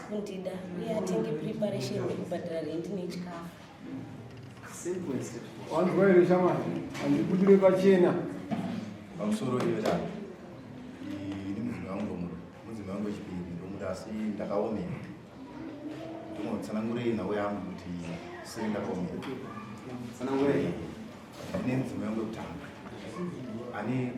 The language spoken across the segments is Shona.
kundida uye atenge preparation yekubhadhara rendi nechikafu. Wanzwa here shamwari? Handibudire pachena. Pamusoro iwe dada. Ini mudzimai wangu ndomuda. Mudzimai wangu wechipiri ndomuda asi ndakaomera. Ndinotsanangurei nhau yangu kuti sei ndakaomera. Tsanangurei. Ndine mudzimai wangu wekutanga. Ane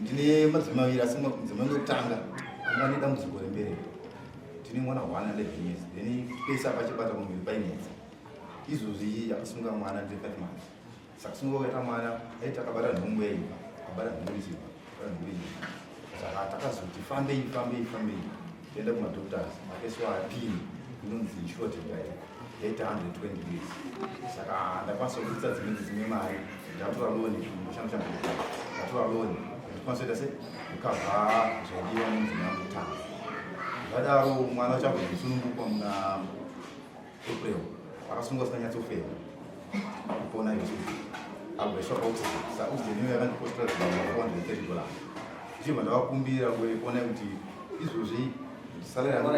ndine madzimai maviri asi mudzimai wangu wekutanga anga ane dambudziko rembereko. Tine mwana 1 11 years. Then pese apachibata muviri painetsa. Izvozvi akasunga mwana ndine 5 months. Saka sunga wakaita mwana aiti akabata nhumbu yaiva. Akabata nhumbu ichiva. Akabata nhumbu ichiva. Saka takazoti fambei fambei fambei. Taenda kumadoctors akaiswa pin inonzi short dai yaita 120 days. Saka ndakwanisa kubudisa dzimwe dzimwe mari ndatora loan ndoshandisa ndatora loan ndikwanisa kuita se kukavha zvaidiwa nemudzimai wangu kutanga. Zvadaro mwana wachabva kusunungukwa muna April akasungwa asinganyatsofema kupona izvo abvaiswa paoxygen sa oxygen iyoyo yakandikostira 430 dollars ndichibva ndavakumbira kuona kuti izvozvi salary yangu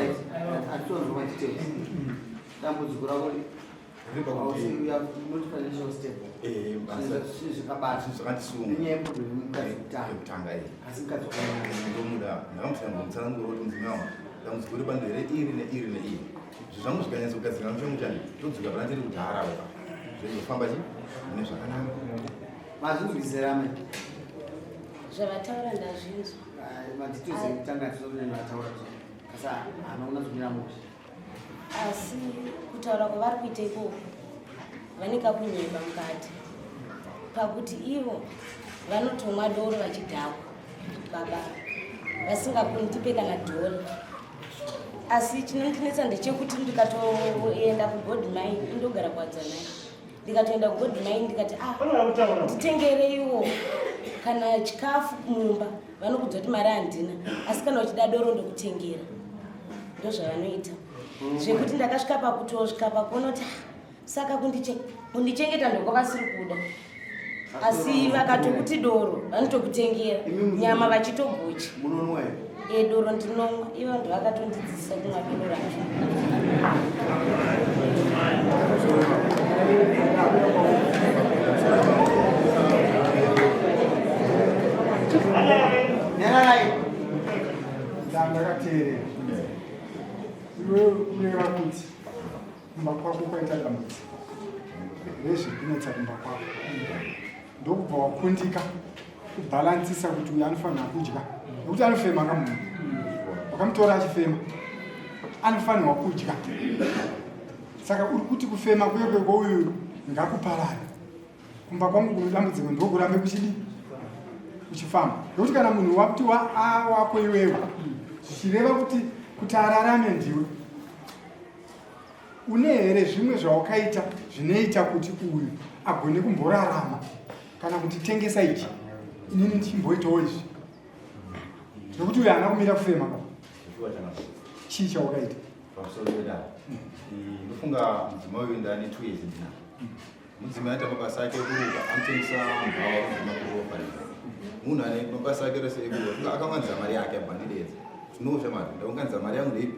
Atitonzwa madetails. Dambudziko rako riri pakuti you are not financial stable. eh, basa Zvinhu zvakabata. zvinhu zvakandisunga Nenyaya yeproblem yemukadzi wekutanga. yekutanga iyi Asi mukadzi wakanaka. ndomuda ndakamusanangura kuti mudzimai wangu dambudziko rebando here iri neiri neiri zvinhu zvangu zvikanyatsogadzira muchangu chani todzoka pana tiri kudhara uka zveizofamba chi mune zvakanaka. Mazvinzwisira amai. Zvavataura ndazvinzwa. Madetails ekutanga tisazonyanya vataura asi haana kunyatsomira mushe. Asi kutaura kwavari kuita ikoko vane kakunyeba mukati pakuti ivo vanotomwa doro vachidhakwa baba vasingakundipe kana dhora. Asi chinondinetsa ndechekuti ndikatoenda kugold mine indogara kwadzanai ndikatoenda kugold mine ndikati ah nditengereiwo kana chikafu mumba vanokudza kuti mari handina asi kana uchida doro ndokutengera. Ndozvavanoita zvekuti ndakasvika pakutosvika pakuona kuti ah, saka kundichengeta ndokwavasiri kuda asi vakatokuti doro vanotokutengera nyama vachitogocha. Munonwa here? E, doro ndinomwa. Ivo vanhu vakatondidzidzisa kumwa doro racho. Nyararai. Ndakateerera. Iwe kureva kuti kumba kwako kwaita dambudziko rezvekunetsa kumba kwako ndokubva wakundika kubhalansisa kuti uyu anofanira kudya nekuti anofema kamunhu wakamutora achifema anofanirwa kudya saka uri kuti kufema kuye kweuyu ngakuparare kumba kwangu kuno dambudziko ndokurambe kuchidi kuchifamba nekuti kana munhu wakuti wako iwewe zvichireva kuti kuti ararame ndiwe une here zvimwe zvawakaita zvinoita kuti uyu agone kumborarama kana kuti tengesa ichi inini ndichimboitawo izvi nekuti uyu haana kumira kufema ka chii chawakaita? Pamusoro pedare ndofunga mudzimai uyu ndane 2 years ndina mudzimai anoita mabasa ake ekuruka anotengesa mbhawa kumakurofarira munhu ane mabasa ake rese ekuruka akaunganidza mari yake abva ndidedza tinoosha mari ndaunganidza mari yangu ndeiyi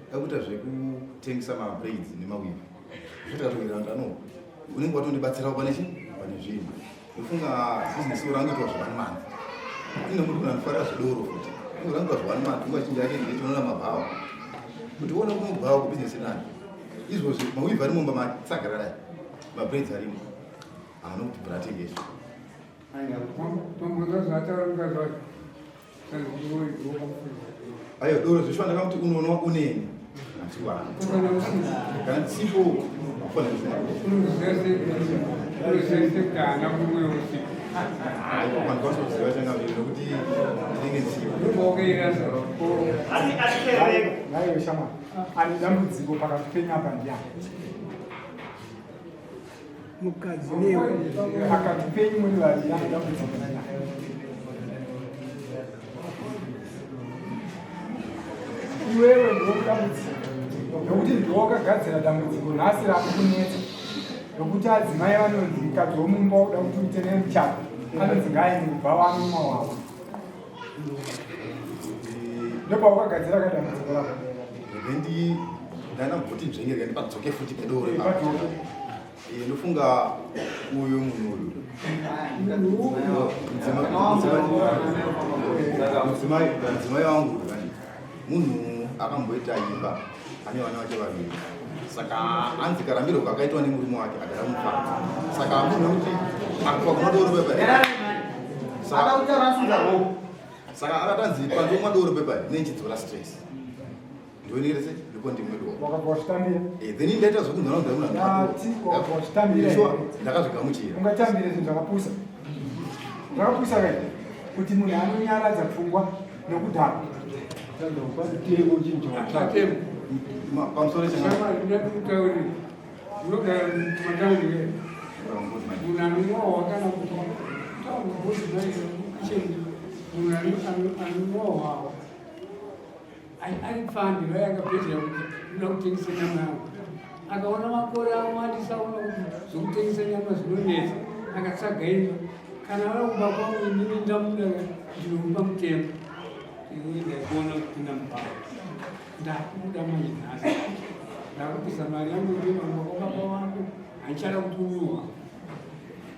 ndakuita zvekutengesa mabraids nemawivi zvotakatowirirana kuti ano unenge watondibatsirawo pane chi pane zvinhu ndofunga bhizinesi rangu itwa zve one month ine muri kuna ndifarira zvedoro futi inge rangu itwa zve one month nguva chinji yake ndechinoona mabhawa kuti uone kunobhawa kubhizinesi nani izvozvi mawivi ari mumba matsaga radai mabraids arimo haana kuti bhuratengeswa. Ayo doro zveshuwa ndakamuti unonwa uneni handiwana kana ndisipo afanira changamire nekuti ndinenge ndisipo. Naiwe shamwari, ane dambudziko pakati penyu apa ndiani? Mukadzi newe. Pakati penyu muri vaviri ane dambudziko ndiani? Iwewe ndiwe dambudziko nekuti ndiwe wakagadzira dambudziko nhasi rakukunetsa nokuti adzimai vanonzi mukadzi womumba uda kuti uite nemuchato anonzi ngaaende kubva wanomwa wavo ndopawakagadzira kadambudziko rako. Ndandamboti nzvenge ndipadzoke futi pedoro ipapo. Ndofunga uyu munhu uyu mudzimai wangu munhu akamboita imba ane vana vake vaviri, saka anzi karambiro kakaitwa nemurume wake agara mufadzi, saka munhu wekuti akupa kumwa doro pepa, saka akatanzi pandomwa doro pepa nenchidzora stress, ndionere ndipo ndimwe doro. Wakabva wazvitambira? Then ndaita zvekunharaunda. Ati, wakabva wazvitambira here? Ndakazvigamuchira. Ungatambire zvinhu zvakapusa, zvakapusa kai kuti munhu anonyaradza pfungwa nokudhakwa? Pamusoro. Ndakutaurira, unogara mumataundi ke, munhu anomwawa kana kuti munhu anomwawawa ari pfambi, vayakapedzera kuti uda kutengesa nyama yangu, akaona makore awandisa, ona kuti zvokutengesa nyama zvinonetsa, akatsvaga imba. Kana vari kumba kwangu, inini ndamuda, ndinomupa mutemo. Iwe ndaikuona kupinda mubhawa, ndakuda manje nhasi ndakubvisa mari yangu ndimamba kwababa wako, handichada kuti unuwa.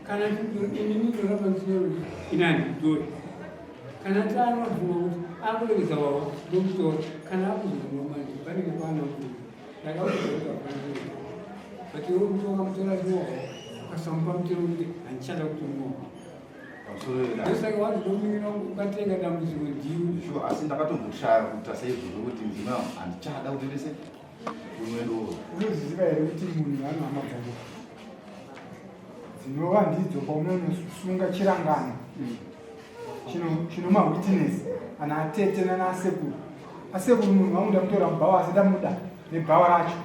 Kana inini ndoramba ndisina kuti ini handitori. Kana taanobvuma kuti akuregedza wawa, ndomutora. Kana akuzobvuma manje, panenge paana mubvunzo. Ndakaudza kuti hapana, but iwe kuti wakamutora chiwawa, ukasamupa mutemo kuti handichada kuti unuwa. Pamusoro. Ndosaka wanzi ukatenga dambudziko ndiwe. Sure, asi ndakatomboshaya kuita saizvozvo kuti mudzimai wangu handichada kuti ndese kunwe doro. Unozviziva here kuti munhu ane hama dzake dzinova ndidzo paunonosunga chirangano chino mawitness, ana atete nana asekuru? Asekuru, munhu wangu ndamutora mubhawa, asi ndamuda nebhawa racho,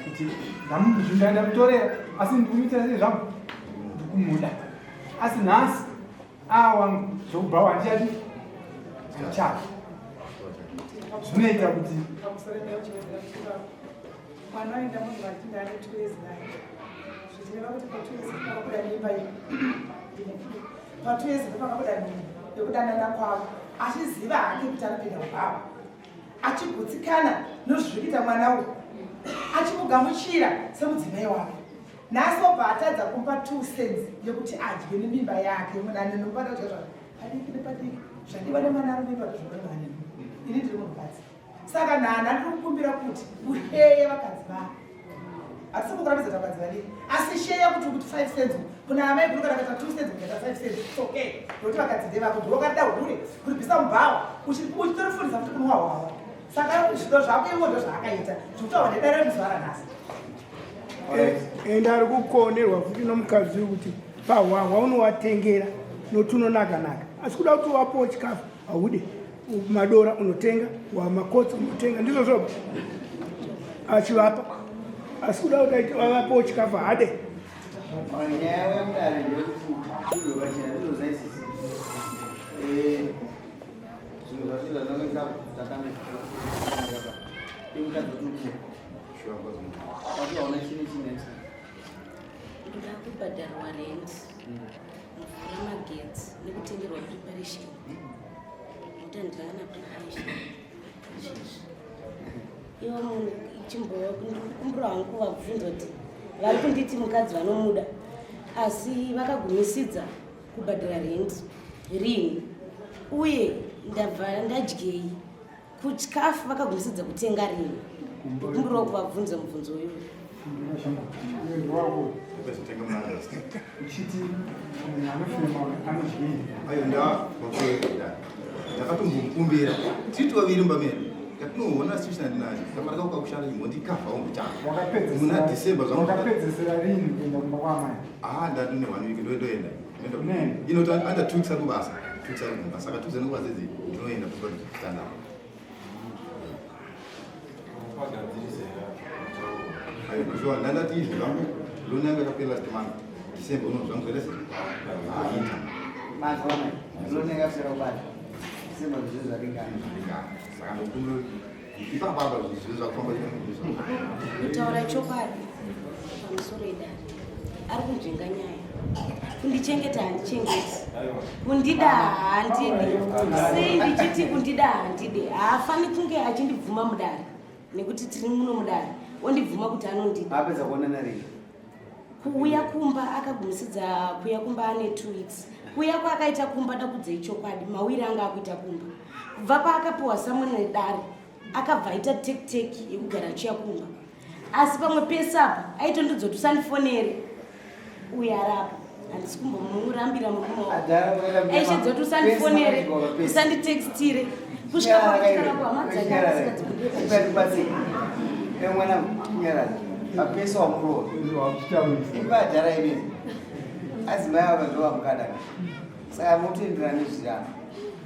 kuti ndamutorera, asi ndikumuitira sei zvangu, ndikumuda, asi nhasi awangu zvokubhawa handichati, handichadi. Zvinoita kuti Pamusoro, ndauchiwedzera mwana waenda, munhu vachinge ane 2 years naye, zvichireva kuti pa2 years pakabuda mimba iyi. Pa2 years pakabuda mimba yekudanana kwavo, achiziva hake kuti anopinda mubhawa, achigutsikana nozviri kuita mwana uyu, achimugamuchira semudzimai wake. Nhasi obva atadza kumupa 2 cents yekuti adye nemimba yake. Munhu anenomubata kudya zvake padiki nepadiki, zvadiwa nemwana ari mimba, ndozvodiwa nemi. Ini ndiri munhukadzi, saka nhana ndiri kukumbira kuti usheye vakadzi vako. Hatisi kukurambidza kuti vakadzi vadiki, asi sheya kuti 5 cents kuna amai guru, kana kuita 2 cents, kuita 5 cents, it's okay, nokuti vakadzi ndevako. Ndiwokadida hure kuribvisa mubhawa, uchitorifundisa futi kunwa hwawa. Saka zvido zvako iwo ndo zvaakaita zvekutaura nedare muzuva ranhasi. Ende ari kukonerwa futi nomukadzi uyu kuti pahwahwa unowatengera nokuti unonaka-naka, asi kuda kuti wapowo chikafu haude. Madora unotenga, wamakotsi unotenga, ndizvo zvoba achivapa, asi kuda kuti vavapowo chikafu hade. Nyaya yamudare ndeyekuti zvinhu vachena ndinozaisisi zvinhu zvacho zvanonga zvakambe imukadzi Sure, waona chini chinetsa. Ndoda kubhadharwa rent, mvura, magetsi nekutengerwa preparation, nokuti handina kana preparation izvezvi. Ivo munhu chimbokumbura hangu kuvabvunza kuti vari kunditi mukadzi vanomuda, asi vakagumisidza kubhadhara rent rini, uye ndabva ndadyei? Kuchikafu vakagumisidza kutenga rini? Ndikumbirawo kuvabvunza mubvunzo uyu. Iwe ndiwako. Kuzotenga muna August. Uchiti munhu anofema anodyei? Ayo, nda ndakatombomukumbira tiri tovaviri mumba medu, katinoona situation andinayo, kamarika kukakushanda chimbondikavhawo mbichana muna December zvangu. Wakapedzesera rini kuenda kumba kwaamai? Ah, ndati ne one week ndoenda. Nene. Inoti anda 2 weeks ari kubasa, 2 weeks ari kumba, saka 2 weeks ari kubasa idzi ndinoenda kuchitanda. Ayo, sure, ndandati izvi zvangu, loan yangu yakapera last month December uno, zvangu zvese aita. Mazuva loan yakapera kubata December, zvinhu zvaringana. Saka ndokumbira ipapa apa zvinhu zvakufamba. Kutaura chokwadi, pamusoro idare, ari kunzvenga nyaya. Kundichengeta handichengeti, kundida handidi. Sei ndichiti kundida handidi? Haafani kunge achindibvuma mudare. Nekuti tiri muno mudare ondibvuma kuti anondida. Apedza kuonana rini? Kuuya kumba akagumisidza kuuya kumba ane 2 weeks. Kuuya kwaakaita kumba dakudzei chokwadi mawiri anga akuita kumba. Kubva paakapiwa samwe nedare akabva aita tektek yekugara achiya kumba. Asi pamwe pese apa aitondidzoti usandifonere uye arapa handisi kumbomurambira murume wangu. Aishedza kuti usandifonere usanditextire kusvika pakutikana kuhama dzake asikadzibudire. Mwana kunyarara mapesa wamurowa ibadhara imini adzimai ava ndovamukadaka saka motoenderana nezvirano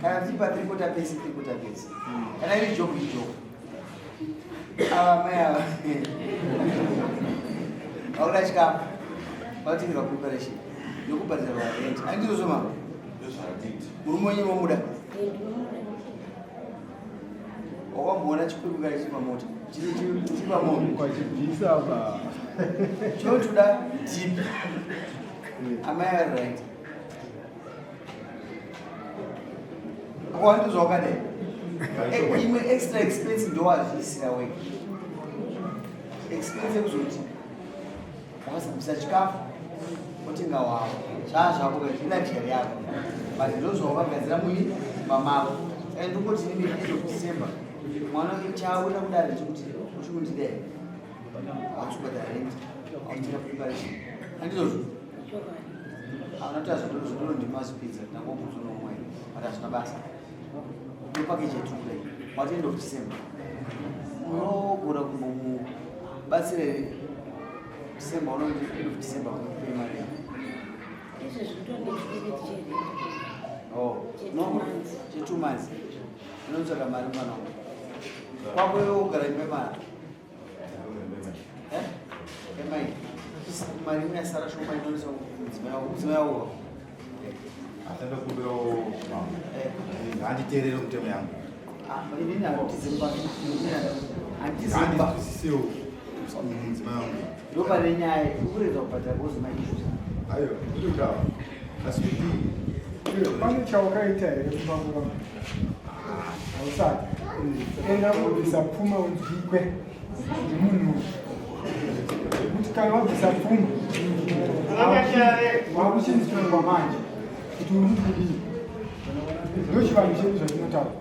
kana tichipa tirikota pesi tirikota pesi kana iri joke ijoke ava mai ava vakuda chikafu vakutengerwa preparation nokubhadharwa rent andizvozvo mama murume wenyu momuda wakamboona chikwekwe kana chiri pamota chiri pamombe chinotoda deep amai ari right Wandizwa wakadai. Eh, imwe extra expense ndowazviisira wega. Expense yekuzoti wakasabvisa chikafu otenga wavo zvaa zvako ka zviluxury yako but ndozvawakagadzira mui mamako saka ndikoti nini end of December mwana wake chaauda kudare chekuti uchikundidai hauchibhadhara rent hauchitenga preparation handizvozvo Anoti azvidoro zvidoro ndimazvipedza ndangobvunzwa nomwe but hazvina basa. No package yatiri kudai. What end of December. Munogona kumbomubatsira here December unoti end of December kupe mari yako. Izvezvi kutoane chikwereti cherent. Oh, no, che 2 months. Unotsvaka mari mwana wangu. Kwako iwe ugara imba mari. Eh? Emai. Mari imwe yasara shoma inoisa mudzimai wako. Mudzimai wako. Atenda kumbirawo mama. Handiteerere mutemo yangu. Ah, inini handizimba. Handizimba. Handizisiwo mudzimai wangu. Ndopane nyaya ukurega kubhadhara because my issues. Ayo, ndinoda. Asi kuti pane chawakaita here kumba kwako? Hausati. Enda unobvisa pfuma udyikwe nemunhu. Kuti kana wabvisa pfuma wakuchinzwingwa manje kuti uri kuti kudii. Ndochivanhu chedu zvatinotaura.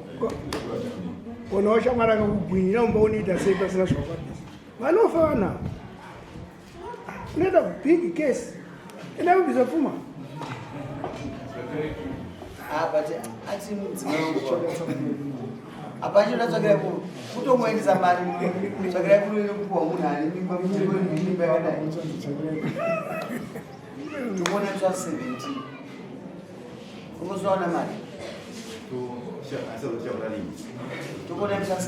Kona washamwari akakugwinyira umba unoita sei pasina zvawakabvisa? Vanofa vanhu ava. Unoita big case. Enda kubvisa pfuma. Ah, but ati mudzimai wangu apa chinoda tsvakirai kuru kutomuendesa mari tsvakirai kuru inokupiwa munhu ane mimba mimba yakadai tikuona tsva 17 unozowana mari Tokona misa 7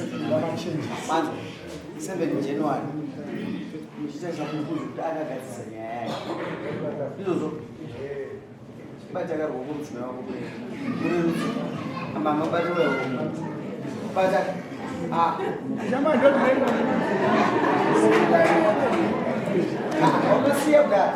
January muchiita chapupu zvekuti akagadzisa nyaya yake izvozvo bata karuoko mudzimai wako murerutsi mama bata ruoko bata ah unosiya kudara.